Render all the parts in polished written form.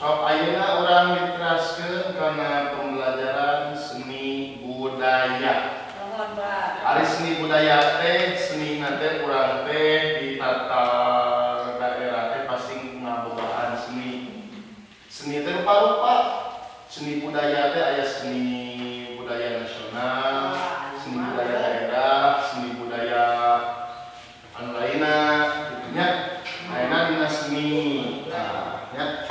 Sok, ayeuna urang diteraskeun kana pembelajaran seni budaya. Nuhun, Pak. Ari seni budaya teh, seni teh urang teh di tata daerah teh pasti ngabogaan seni. Seni teh rupa-rupa. Seni budaya teh aya seni budaya nasional, seni budaya daerah, seni budaya anu lainna gitu nya. Ayeuna dina seni. Nah, nya.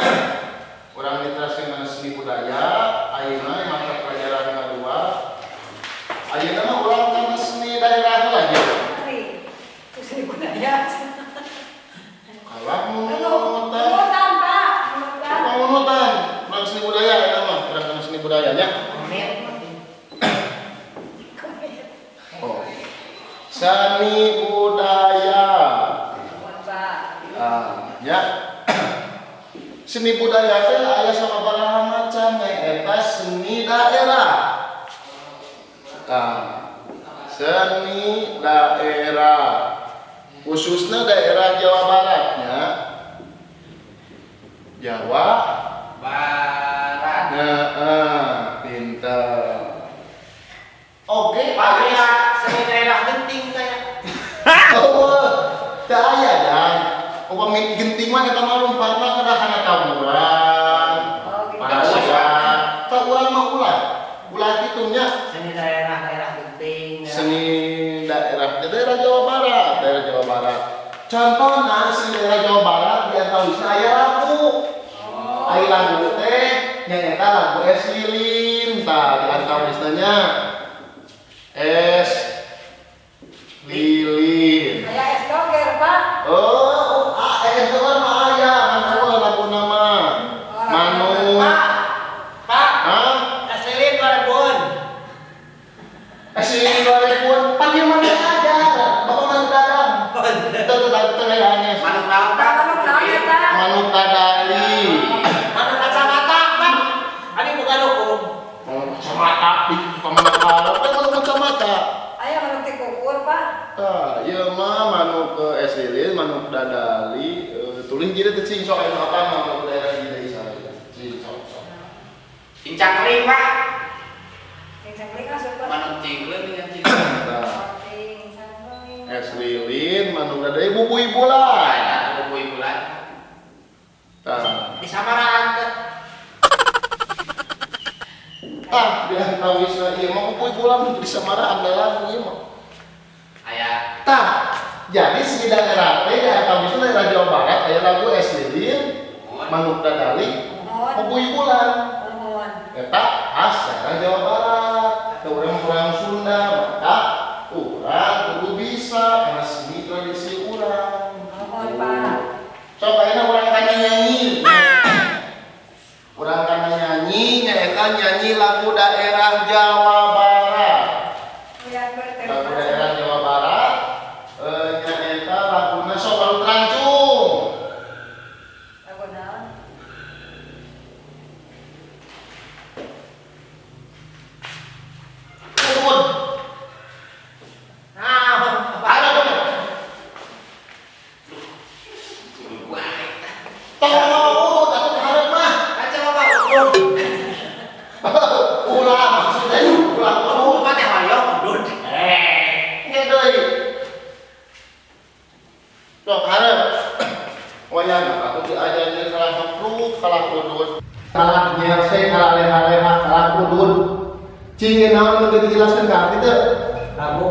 Urang diteraskeun kana seni budaya, ayeuna mata pelajaran kedua. Ayeuna mah urang kana seni daerah heula nya. Mari. Itu seni budaya. Kalah munutan. Munutan, Pak. Munutan. Munutan. Urang seni budaya ayeuna mah, urang kana seni budaya nya. Amin. Oh. Seni budaya. Nuhun, Pak. Ah, ya. Seni budaya teh aya sababaraha macam, eta seni daerah. Tah, seni daerah. Khususnya daerah Jawa Barat nya. Jawa Barat. Nah, pinter. Oke, Pak, ya, seni daerah Genting kayak. Oh, teu aya dan. Upami Genting mah eta mah lumparna kada kana taburan. Oh, gitu. Parasian. Tah, urang mah ulah. Ulah kitu nya. Seni daerah daerah Genting. Seni daerah di daerah Jawa Barat, daerah Jawa Barat. Contohna seni daerah Jawa Barat di antawisna aya lagu. Oh. Aya lagu teh nyaeta lagu Es Lilin, tah di antawisna nya. Es Lilin. Aya es doger, Pak. Oh, ah, es doger mah aya, ngan euweuh laguna mah. Manuk. Pak. Pak. Hah? Es lilin 2000-an. Es lilin 2000-an, pan ieu mah aja. Bapak manuk dadang. Itu tuh teh aneh. Manuk naon, Pak? Manuk naon eta? Manuk dadali. Manuk kacamata, Pak. Ini bukan hukum. Manuk kacamata, di pamanuk harap kan manuk kacamata. Aya manuk tikukur, Pak. Tah, ieu mah manuk ke es lilin, manuk dadali, tulis jadi teh cing sok aya apa mah manuk daerah di desa. Cing sok sok. Cincang kering, Pak. Cincang kering asup, Pak. Manuk cingkleung dengan cingkleung. Tah, Cincang kering. Es lilin, manuk dadali, bubuy bulan. Nah, bubuy bulan. Tah. Di Samarang teh. Tah, di antawisna ieu mah bubuy bulan di Samarang ada lagu ieu mah. Aya. Tah, jadi seni daerah teh di antawisna daerah Jawa Barat aya lagu es lilin, manuk dadali, Nuhun. bubuy bulan. Nuhun. Eta khas daerah Jawa Barat. Ke urang-urang Sunda, maka urang kudu bisa karena seni tradisi urang. Nuhun, Pak. Sok, ayeuna urang kana nyanyi. Urang kana nyanyi nyaeta nyanyi lagu daerah Jawa Barat. Lagu daerah Jawa Barat nyaeta laguna sok baru terancung. Lagu naon? Turun. Nah, Ada dong. Tong urut atuh hareup mah. Kaca Bapak udud. Ulah maksudnya ulah urut. Bapak teh hoyong udud. Eh, engke deui. Sok hareup. Wayang aku diajarin kalah ngepruk, kalah udud. Kalah nyerse, kalah leha-leha, kalah udud. Cing naon nu teu dijelaskeun ka abdi teu? Lagu.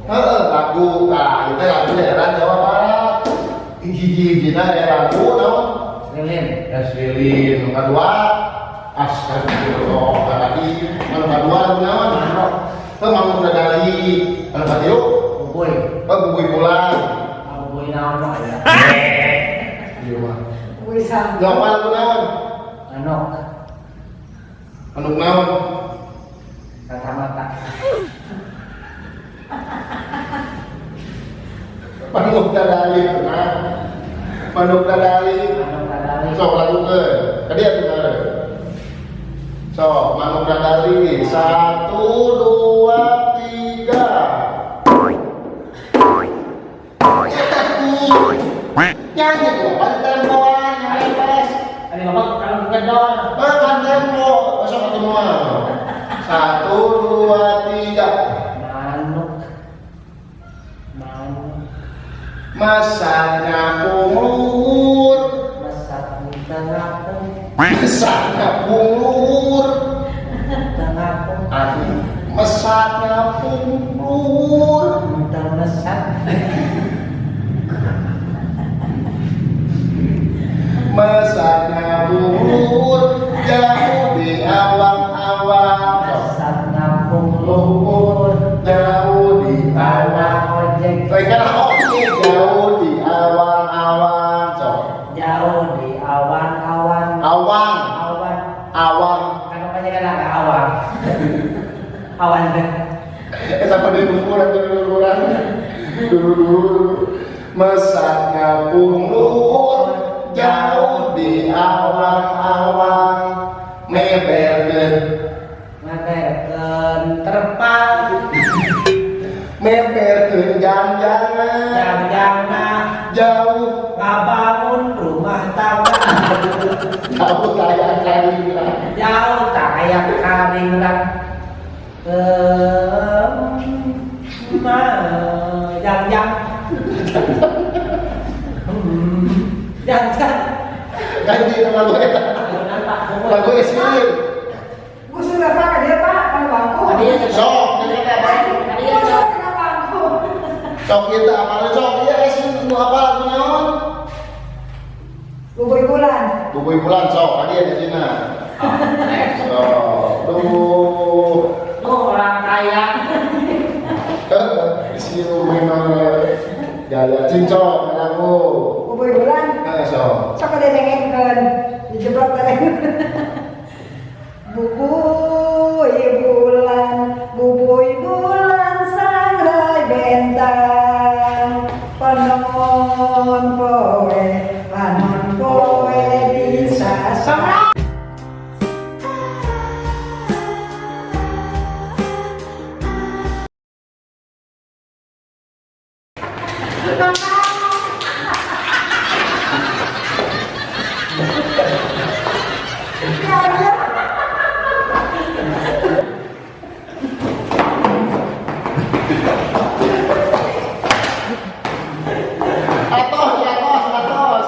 Heeh, lagu. Tah, ieu teh lagu daerah Jawa Barat. Hiji-hijina aya lagu naon? Lilin. Es lilin. Nu kadua astagfirullah tadi anu kadua lagu naon? Heuh, manuk dadali. Anu katilu? Bubuy. Oh, bubuy bulan. Bubuy naon mah aya. Ieu mah. Wih, sam. Jawab lagu naon? Manuk. Manuk naon? Kacamata. Manuk dadali nah. Manuk dadali. Manuk dadali. Sok lagukeun. Tadi atuh kare. Sok manuk dadali. 1 2 3. Nyanyi. Nyanyi tuh, apa tempoan, nyanyi pas. Tadi Bapak Gedor. Makan tempo, besok ketemu. 1, 2, 3. Manuk. Manuk. Masanya pungluhur. Masak tengapung. Masanya pungluhur. Tengapung. Aduh, masanya pungluhur. Tentang masak. Masanya pungluhur jauh di awang-awang. Masak ngapung luhur. Jauh di awang. Tanah ojek. Mereka oke jauh di awang-awang. Sok. Jauh di awan-awan. Awang, Awan. awang. Kan pokoknya kan ada awan. Awan deh. Sama di luluran, di luluran. Dulu masanya pungluhur jauh di awang-awang. Meberkeun, Ngaterkeun terpal. meberkeun jang-jangan. Jang-jangna Jauh, ngabangun rumah tangga. jauh tayang kali. Jauh tak kayak karingran. Ma jang-jang. Jang-jang. Ganti lagu eta. Lagu Esin. Busur apa ke dia Pak? Kalau bangku. Sok, ini kata apa? Busur kena bangku. Sok kita apa sok? Iya Esin nu apa lagu naon? Bubur bulan. Bubui bulan sok, tadi ada Cina. Sok, tuh. Lu orang kaya. Si memang gaya cincok lagu. Bubur bulan. Nah, sok. Sok didengekeun. Dijeblok teh. Bubuy bulan sangrai bentang. Panon poe, panon poe bisa sora. Atos, atos, atos.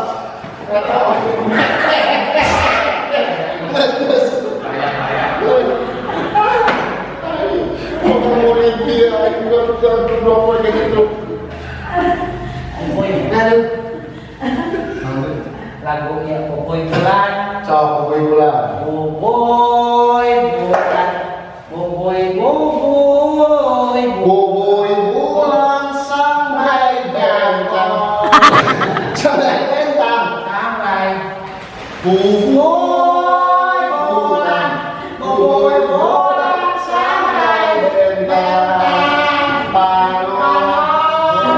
Atos. Terus. Mau murid dia, juga kayak gitu. Bubuy bulan. Lagunya Bubuy bulan. Sok, bubui bulan. Bubuy bulan. Bubuy bubuy. Bubui bulan sangrai bentang. Sangrai bentang. Sangrai. Bubui bulan. Bubui bulan sangrai bentang. Panon.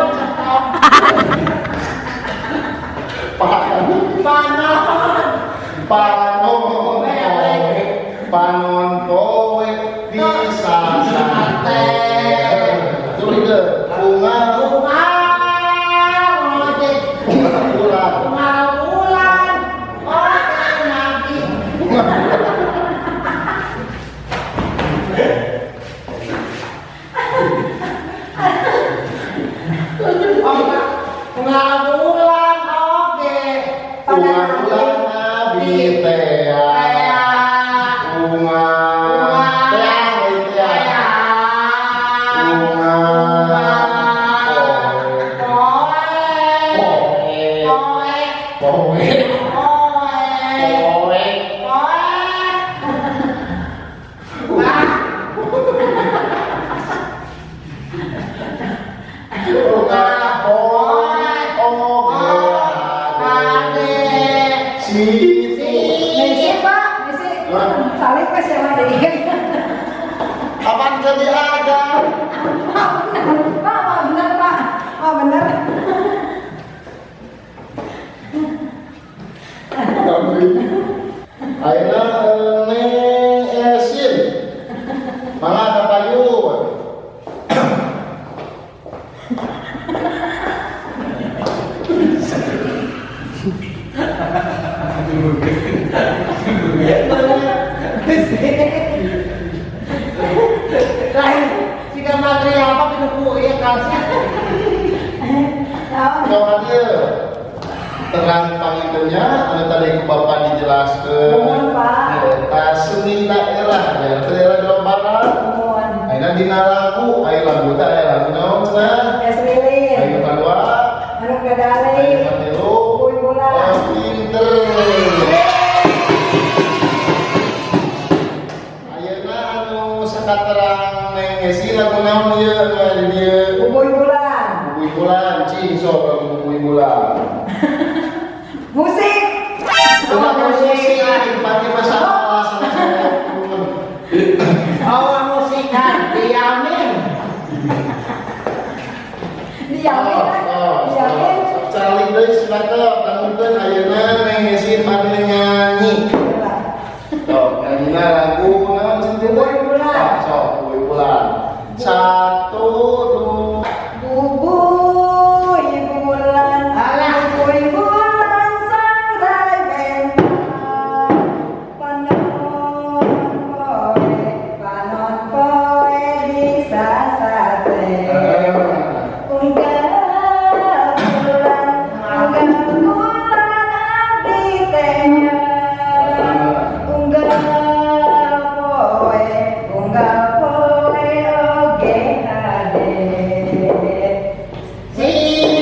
Panon. Panon. Panon. Panon poe bisa sate. Terus ke bunga Bunga ojek. bunga bulan. Bunga bulan. Orang nabi. Bunga bulan. Bunga bulan oke. Bunga bulan abi tea. Bunga tea tea. Bunga poe poe poe. Bunga poe oge ade. Situ. Misi Pak, misi. Salib Pak siapa deh? Kapan jadi ada? Pak benar, Pak, Pak benar Pak. Pak benar. Ayeuna Neng Esin. Mangga ka payun. nya anu tadi ku Bapak dijelaskeun. Nuhun, Pak. Eta seni daerah, ya, daerah Jawa Barat. Nuhun. Ayeuna dina lagu, aya lagu teh aya lagu naon cenah? Es lilin. Aya kadua, Anu kadali. aya katilu. Bubuy bulan. Oh, pinter. Ayeuna anu sakaterang Neng Esi lagu naon ieu anu aya di dieu? Bubuy bulan. Bubuy bulan, cing sok lagu bubuy bulan. Musik. Kenapa musik? Pagi masalah sama saya. Oh, musikan diamin. Diamin. Oh, Diamin. Calik deui silakan tanggungkeun ayeuna Neng Esi bade nyanyi. Sok nyanyina lagu naon cing teh? Bubuy bulan. Ah, sok bubuy bulan. Satu, dua. Bubuy bulan. Alah. Bubuy bulan sangrai bentang. Panon poe, panon poe disasate. Unggal bulan, unggal bulan abdi teh. Unggal poe, unggal poe oge hade. Si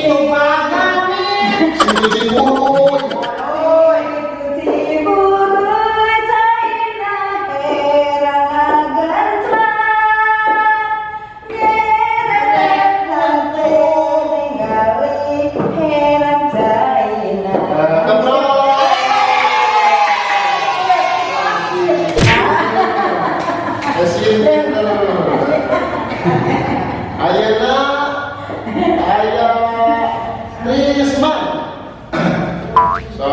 Tupagani. Si buruy. Oi, ciburuy caina herang ngagenclang. Nyeret hate ningali herang caina. Keprok. Esi pinter. Ayeuna aya Trisman. So,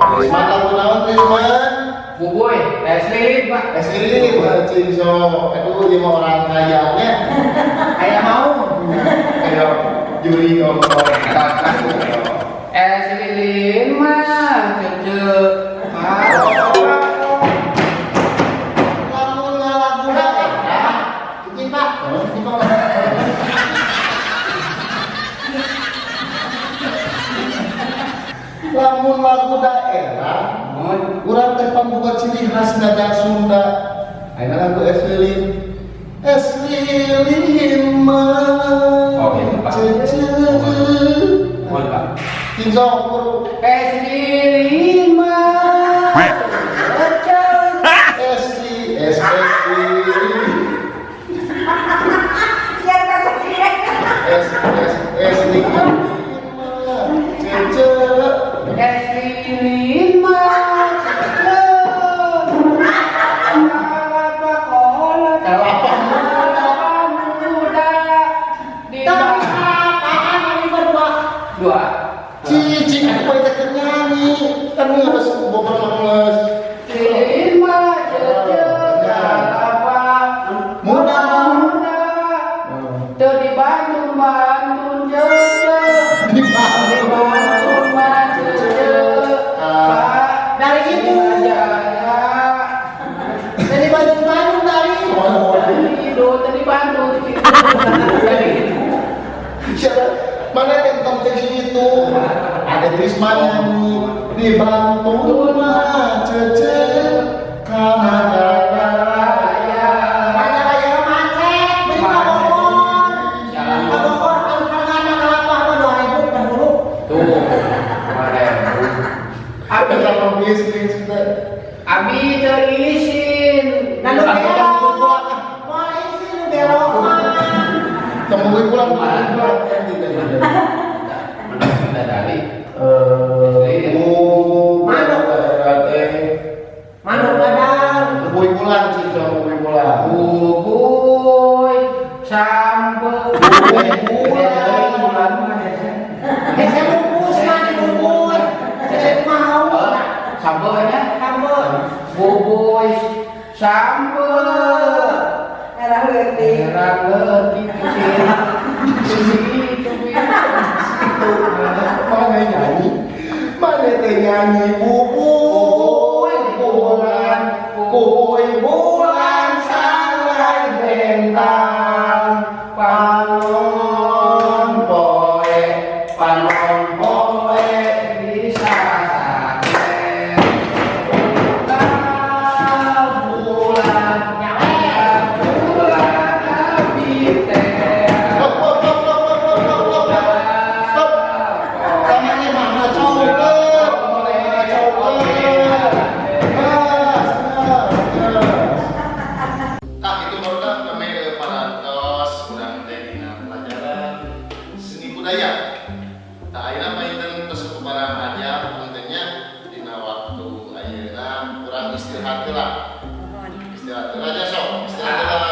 Trisman lagu naon Trisman? Bubuy, es lilin, Pak. Es lilin, cing so. Aduh, ieu mah orang kaya nya. Kayak mau. Kayak juri ongkong. Es lilin mah cece. Lamun ngalagu daerah, Izin, Pak. Oh, Izin, Pak. Lamun lagu daerah, urang teh pambuka ciri khas nada Sunda. Ayeuna lagu Es Lilin. Es lilin mah. Oh, gitu, Pak. Cece. Mohon, Pak. Cing sok buru. Es lilin mah cece. Es li es es lilin. Biar kata dia. Es es es lilin mah. Cece. Es lilin mah cece. Kalapa kola Kalapa kalapa muda di Tapi apaan ini berdua? dua. Cici aku teh keur nyanyi. Kan geus bobor geus. Lilin mah cece kalapa Muda. muda. Teu dibantu bantu cece. Di Bandung. Dibantu mah cece. Pak Dari ibu. Jaya. Dari Bandung-Bandung dari. Itu teu dibantu dari ibu. Siapa? Mana yang tentang itu? Ada Trisman nyanyi dibantu mah cece karena Raya. Raya raya macet, beli ka Bogor. Jalan. Ka Bogor anu hargana kalapa mah 2000 per hulu. Tuh. Kemarin. Ada Abi sama bis sudah. Abi teu isin. Dan nu belok. Moal isin nu belok mah. Temu pulang Pulang. pulang. Udah dari. Eh, Manuk. Manuk badan. Bubuy pulang sih, bubuy pulang. Bubuy sambel. Bubuy bulan. Hese bungkus mah dibungkus. Hese mau. Sambelnya Sambel. bubuy sambel. Merah leutik. Merah leutik kecil. Itu Mana nyanyi? Mana teh nyanyi bubuy bulan, bubuy bulan sangrai bentang, panon poe, panon poe bisa. Istirahat heula. Mohon. Istirahat heula aja sok. Istirahat heula.